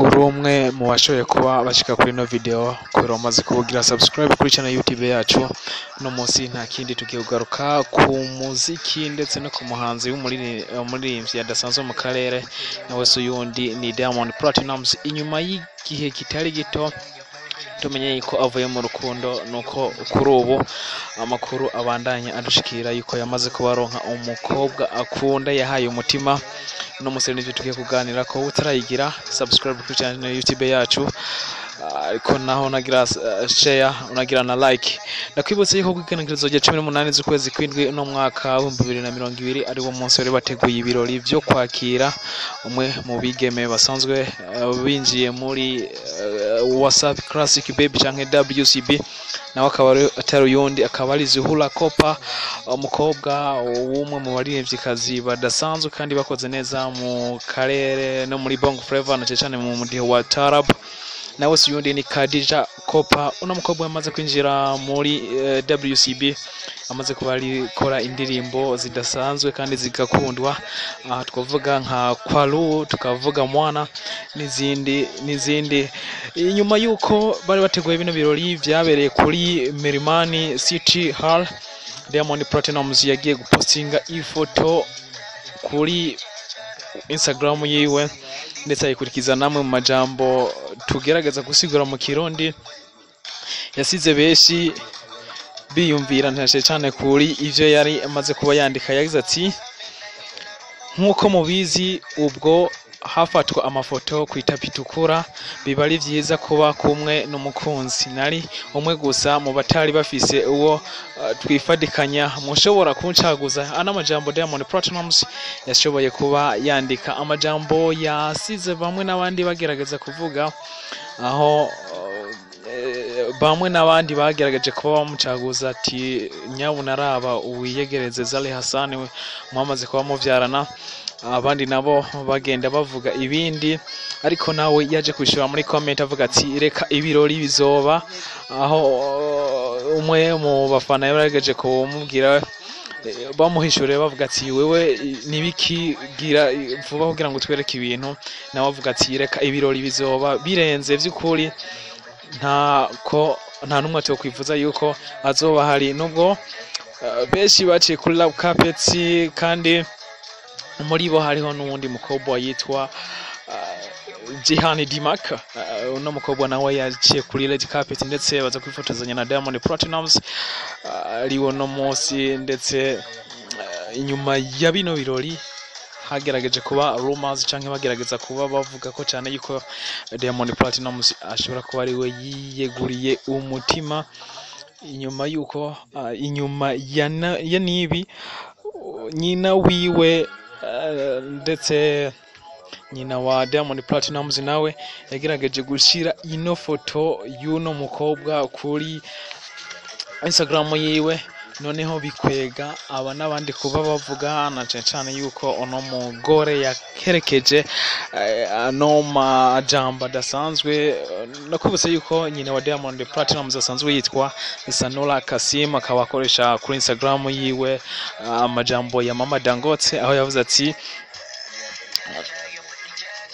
Uri umwe mu bashoboye kuba bashika kuri ino video kubera wamaze kugira subscribe kuri channel YouTube yacu. No munsi nta kindi, tugiye kugaruka ku muziki ndetse no ku muhanzi w'umuririmbyi adasanzwe mu karere, nawe se uyundi ni Diamond Platnumz. Inyuma y'igihe kitari gito tumenye yuko avuye mu rukundo, nuko kuri ubu amakuru abandanya adushikira yuko yamaze kubaronka umukobwa akunda yahaye umutima. No musore nivyo tugiye kuganira ko utarayigira subscribe kuri channel YouTube yacu, ariko naho unagira share, unagira na like. Ndakwibutsa yuko kw'igenekerezo rya 18 z'ukwezi kw'indwi uno mwaka w'2020 ari wo munsi wari bateguye ibirori vyo kwakira umwe mu bigeme basanzwe binjiye muri Wasafi Classic Baby canke WCB, nawe akaba atari uyundi, akaba ari Zuhura Kopa, umukobwa w'umwe mu baririmvyikazi badasanzwe kandi bakoze neza mu karere no muri Bongo Flava, na cane cane mu mudiho wa Tarab. Nawe si uyundi ni Khadija Kopa. Uno mukobwa yamaze kwinjira muri WCB, amaze kuba arikora indirimbo zidasanzwe kandi zigakundwa. Aha twavuga nka Kwalu, tukavuga Mwana n'izindi n'izindi. Inyuma yuko bari bateguye bino birori vyabereye kuri Milimani City Hall, Diamond Platnumz yagiye gupostinga ifoto kuri Instagram yiwe, ndetse ayikurikiza namwe mu majambo tugerageza gusigura mu Kirundi yasize benshi biyumvira ntashe cane kuri ivyo yari amaze kuba yandika. Yagize ati: "Nk'uko mubizi, ubwo hafatwa amafoto ku itapi itukura, biba ari vyiza kuba kumwe n'umukunzi. Nari umwe gusa mu batari bafise uwo twifadikanya, mushobora kuncaguza." Ana amajambo Diamond Platnumz yashoboye kuba yandika, amajambo yasize bamwe n'abandi bagerageza kuvuga, aho bamwe n'abandi bagerageje kuba bamucaguza ati: "Nyabuna araba uwiyegereze Zari Hassan we mwamaze kuba muvyarana." Abandi nabo bagenda bavuga ibindi, ariko nawe yaje kwishura muri comment avuga ati: "Reka ibirori bizoba." Aho umwe mu bafana yagerageje kumubwira, bamuhishuriye bavuga ati: "Wewe nibiki, gira vuba kugira ngo twereke ibintu." Nawe avuga ati: "Reka ibirori bizoba birenze, vy'ukuri ntako nta n'umwe atokwifuza yuko azoba hari." Nubwo benshi baciye kuri red carpet, kandi muri bo hariho n'uwundi mukobwa yitwa Jihani Dimak. Uno mukobwa nawe yaciye kuri red carpet, ndetse baza kwifotozanya na Diamond Platnumz ariwo no munsi. Ndetse inyuma ya bino birori hagerageje kuba rumors canke bagerageza kuba bavuga ko cyane yuko Diamond Platnumz ashobora kuba ari we yiyeguriye umutima inyuma yuko inyuma ya nibi nyina wiwe, ndetse nyina wa Diamond Platnumz nawe yagerageje gushira ino foto y'uno mukobwa kuri Instagram yiwe, noneho bikwega aba n'abandi kuba bavuga na cane cane yuko uno mugore yakerekeje ano majambo adasanzwe. Nakubutse yuko nyina wa Diamond Platnumz asanzwe yitwa Sanura Kasim, akaba akoresha kuri Instagram yiwe amajambo ya Mama Dangote, aho yavuze ati,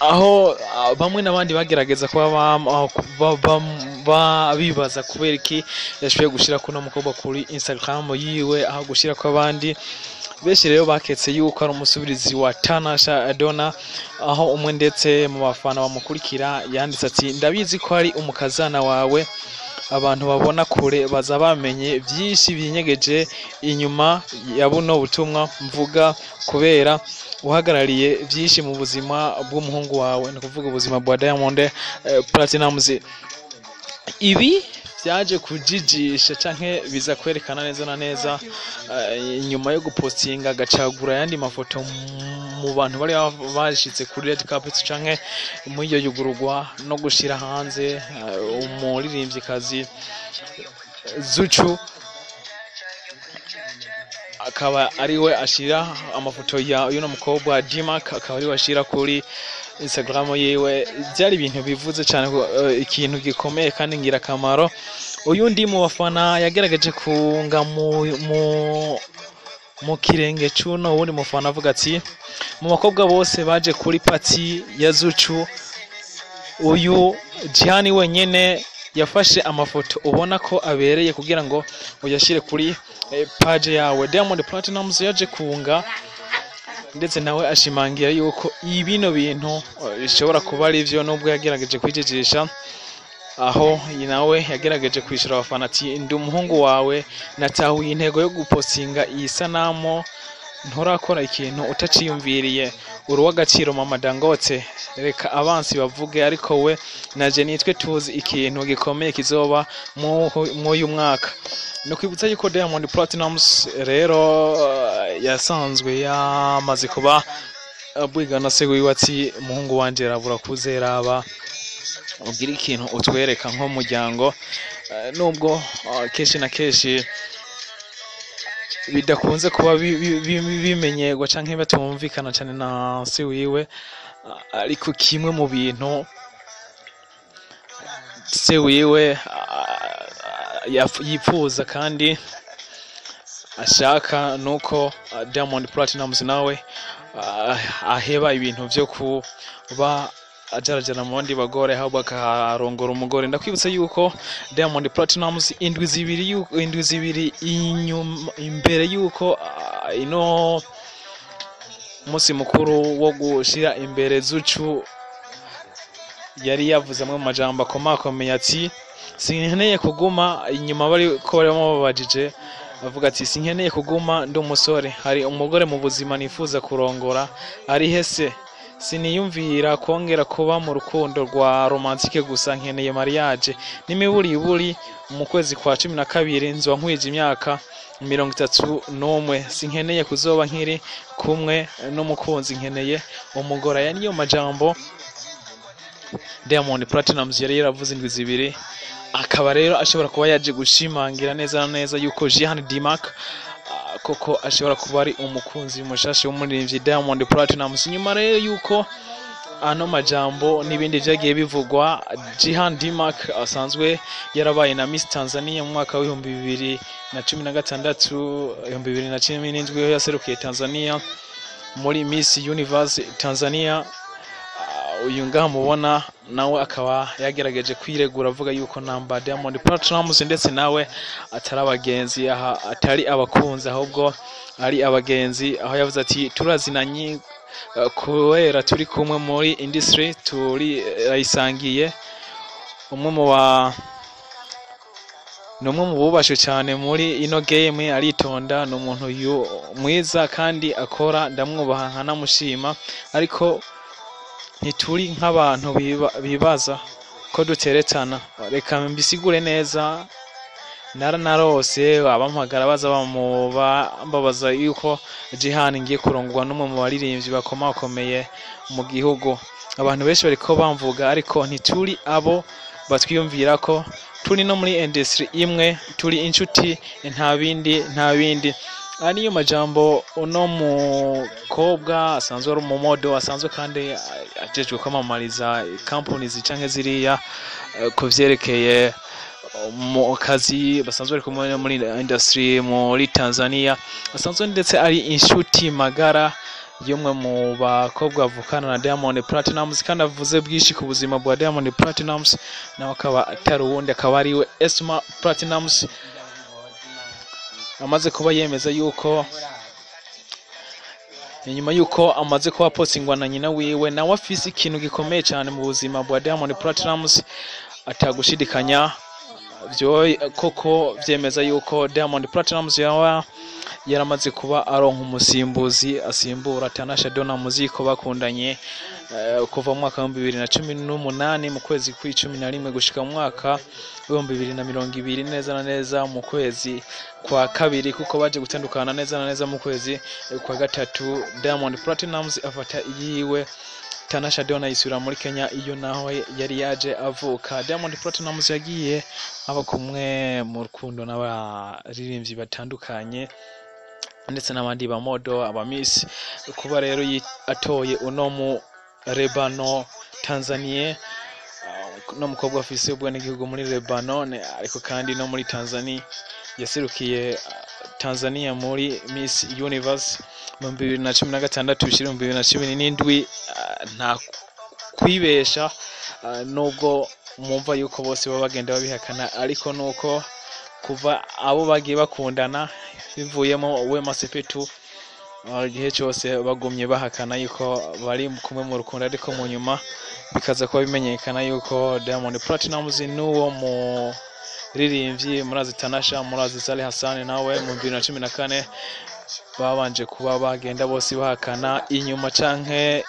aho bamwe n'abandi bagerageza kuba bibaza kubera iki yashoboye gushira kuno mukobwa kuri Instagram yiwe aho gushira ko abandi. Benshi rero baketse yuko ari umusubirizi wa Tanasha Donna, aho umwe ndetse mu bafana bamukurikira yanditse ati: "Ndabizi ko ari umukazana wawe, abantu babona kure baza bamenye byinshi binyegeje inyuma ya buno butumwa mvuga, kubera uhagarariye byinshi mu buzima bw'umuhungu wawe," ni ukuvuga ubuzima bwa Diamond Platnumz. Ibi byaje kujijisha canke biza kwerekana neza na neza inyuma yo gupostinga agacagura ayandi mafoto mu bantu bari bashitse kuri red carpet canke muri iyo yugururwa, no gushira hanze umuririmvyikazi Zuchu akaba ariwe ashira amafoto ya yuno mukobwa Dmark, akaba ariwe ashira kuri Instagram yiwe. Byari ibintu bivuze cyane ikintu gikomeye kandi ngirakamaro. Uyundi mu bafana yagerageje kunga mu kirenge cuno wundi mufana avuga ati: "Mu bakobwa bose baje kuri party ya Zuchu." Uyu Jihan wenyene yafashe amafoto ubona ko abereye kugira ngo uyashyire kuri page yawe. Diamond Platnumz yaje kunga ndetse nawe ashimangira yuko ibino bintu bishobora kuba ari byo, nubwo yagerageje kwijijisha, aho nawe yagerageje kwishyura abafana ati: "Ndi umuhungu wawe, natahuye intego yo gupostinga iyi sanamu. Nturakora ikintu utaciyumviriye. Uri uw'agaciro, mama Dangote. Reka abansi bavuge, ariko we naje nitwe tuzi ikintu gikomeye kizoba mw'uyu mwaka." Ni kwibutsa yuko Diamond Platnumz rero yasanzwe yamaze kuba abwigana se wiwe ati: "Umuhungu wanje, rabura kuzeraba ugira ikintu utwereka nk'umuryango." Nubwo kenshi na kenshi bidakunze kuba bimenyerwa canke batumvikana cane na se wiwe, ariko kimwe mu bintu se wiwe yipfuza kandi ashaka nuko Diamond Platnumz nawe aheba ibintu vyo kuba ajarajara mu bandi bagore, ahubwo akarongora umugore. Ndakwibutsa yuko Diamond Platnumz indwi 2 inyuma imbere yuko ino musi mukuru wo gushira imbere Zuchu, yari yavuze amwe mu majambo akomakomeye ati: "Sinkeneye kuguma inyuma." Bari ko barimo babajije, avuga ati: "Sinkeneye kuguma ndi umusore. Hari umugore mu buzima nifuza kurongora. Ari hese? Siniyumvira kongera kuba mu rukundo rwa romantique gusa, nkeneye mariage n'imiburiburi. Mu kwezi kwa 12 nzoba nkwije imyaka 31. Sinkeneye kuzoba nkiri kumwe n'umukunzi, nkeneye umugore." Aya niyo majambo Diamond Platnumz yari yaravuze indwi 2, akaba rero ashobora kuba yaje gushimangira neza na neza yuko Jihan Dimak koko ashobora kuba ari umukunzi mushasha w'umuririmbyi Diamond Platnumz. Nyuma rero yuko ano majambo n'ibindi vyagiye bivugwa, Jihan Dimak asanzwe yarabaye na Miss Tanzania mu mwaka wa 2016, 2017, aho yaserukiye Tanzania muri Miss Universe Tanzania. Uyu ngaha mubona nawe akaba yagerageje kwiregura avuga yuko namba Diamond Platnumz ndetse nawe atari abagenzi, aha atari abakunzi ahubwo ari abagenzi, aho yavuze ati: "Turazinanye kubera turi kumwe muri industry, turi ayisangiye. Umwe mu ba ni umwe mu bubashwe cyane muri ino game, aritonda, ni umuntu mwiza kandi akora, ndamwubaha nkanamushima, ariko ntituri nk'abantu bibaza ko duteretana. Reka mbisigure neza. Naranarose abampagara baza bambabaza yuko Jihan ngiye kurongorwa n'umwe mu baririmbyi bakomakomeye mu gihugu. Abantu benshi bariko bamvuga, ariko ntituri abo batwiyumvira ko turi. No muri industry imwe, turi inshuti, nta bindi, nta bindi." Aya niyo majambo uno mukobwa asanzwe ari umumodo, asanzwe kandi ajejwe kwamamariza companies canke ziriya ku vyerekeye mu kazi, basanzwe bari kumwe muri industry muri Tanzania, asanzwe ndetse ari inshuti magara y'umwe mu bakobwa bavukana na Diamond Platnumz, kandi avuze bwinshi ku buzima bwa Diamond Platnumz, nawe akaba atari uwundi, akaba ari we Esma Platnumz, amaze kuba yemeza yuko inyuma yuko amaze kuba postingwa na nyina wiwe, nawe afise ikintu gikomeye cyane mu buzima bwa Diamond Platnumz. Atagushidikanya vyo koko vyemeza yuko Diamond Platnumz yaba yaramaze kuba aronka umusimbuzi asimbura Tanasha Donna Muziko bakundanye kuva mu mwaka wa 2018 mu kwezi kw'11 gushika mu mwaka wa 2020 neza na neza mu kwezi kwa kabiri, kuko baje gutandukana neza na neza mu kwezi kwa gatatu. Diamond Platnumz afata iyiwe Tanasha Donna yisubira muri Kenya, iyo naho yari yaje avuka. Diamond Platnumz yagiye aba kumwe mu rukundo n'abaririmbyi batandukanye ndetse n'abandi ba modo, aba miss. Kuba rero atoye uno mu Lebano Tanzania, no mukobwa afise ubwenegihugu muri Lebanon ariko kandi no muri Tanzania, yaserukiye Tanzania muri Miss Universe mu 2016 bishira mu 2017, nta kwibesha, nubwo mwumva yuko bose baba bagenda babihakana, ariko nuko kuva abo bagiye bakundana bivuyemo Wema Sepetu, igihe cyose bagumye bahakana yuko bari kumwe mu rukundo, ariko mu nyuma bikaza kuba bimenyekana yuko Diamond Platnumz n'uwo muririmbyi murazi Tanasha, murazi Zari Hassan, nawe mu 2014 babanje kuba bagenda bose bahakana inyuma canke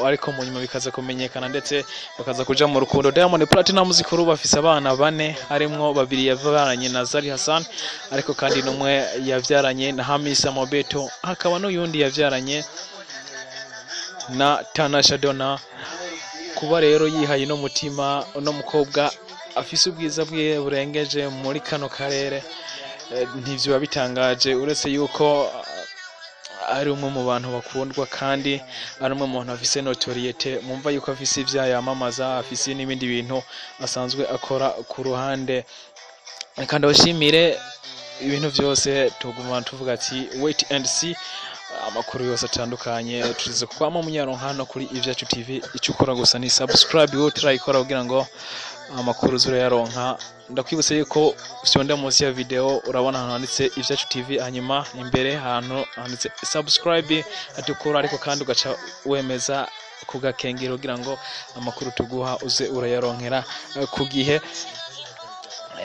ariko mu nyuma bikaza kumenyekana ndetse bakaza kuja mu rukundo. Diamond Platnumz kuri ubu afise abana bane, harimwo babiri yavyaranye na Zari Hassan, ariko kandi n'umwe yavyaranye na Hamisa Mobeto, hakaba n'uyundi yavyaranye na Tanasha Donna. Kuba rero yihaye no mutima uno mukobwa afise ubwiza bwe burengeje muri kano karere, ntivyo bitangaje, uretse yuko ari umwe mu bantu bakundwa kandi ari umwe mu bantu afise notoriété, mumva yuko afise ivya yamamaza, afise n'ibindi bintu asanzwe akora ku ruhande. Kandi abashimire ibintu vyose, tuguma tuvuga ati wait and see. Amakuru yose atandukanye tuzize kwama munyaronka hano kuri Ivyacu TV. Icyo ukora gusa ni subscribe, wowe utarayikora, kugira ngo amakuru urayaronka. Ndakwibutsa yuko ufyonda munsi ya video, urabona ahantu handitse Ivyacu TV, hanyuma imbere ahantu handitse subscribe hatukura, ariko kandi ugaca wemeza kugakengera kugira ngo amakuru tuguha uze urayaronkera ku gihe.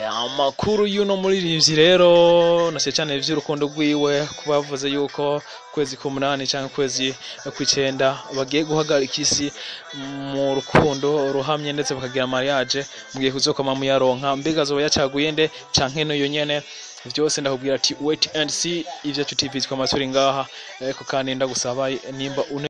Amakuru y'uno muririmbyi rero na cyane ivy'urukundo rwiwe, kuba bavuze yuko kwezi k'umunani cyangwa kwezi kw'icenda bagiye guhagarika isi mu rukundo ruhamye ndetse bakagira mariage, mugiye kuzokoma muyaronka. Mbega azoba yacaguye nde canke n'uyu nyene? Vyose ndakubwira ati wait and see. Ivyacu TV twama turi ngaha, ariko kandi ndagusaba nimba une